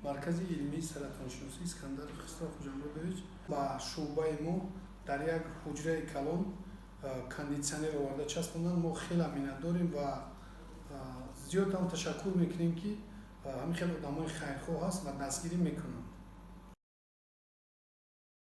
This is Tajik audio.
Маркази илмии саратоншиносӣ Искандар Хисрав Хуҷамуродович ба шӯъбаи мо дар як ҳуҷраи калон кондитсионер оварда часпонданд. Мо хеле миннатдорем ва зиёд ҳам ташаккур мекунем, ки ҳамин хел одамои хайрхоҳ ҳаст ва дастгирӣ мекунанд.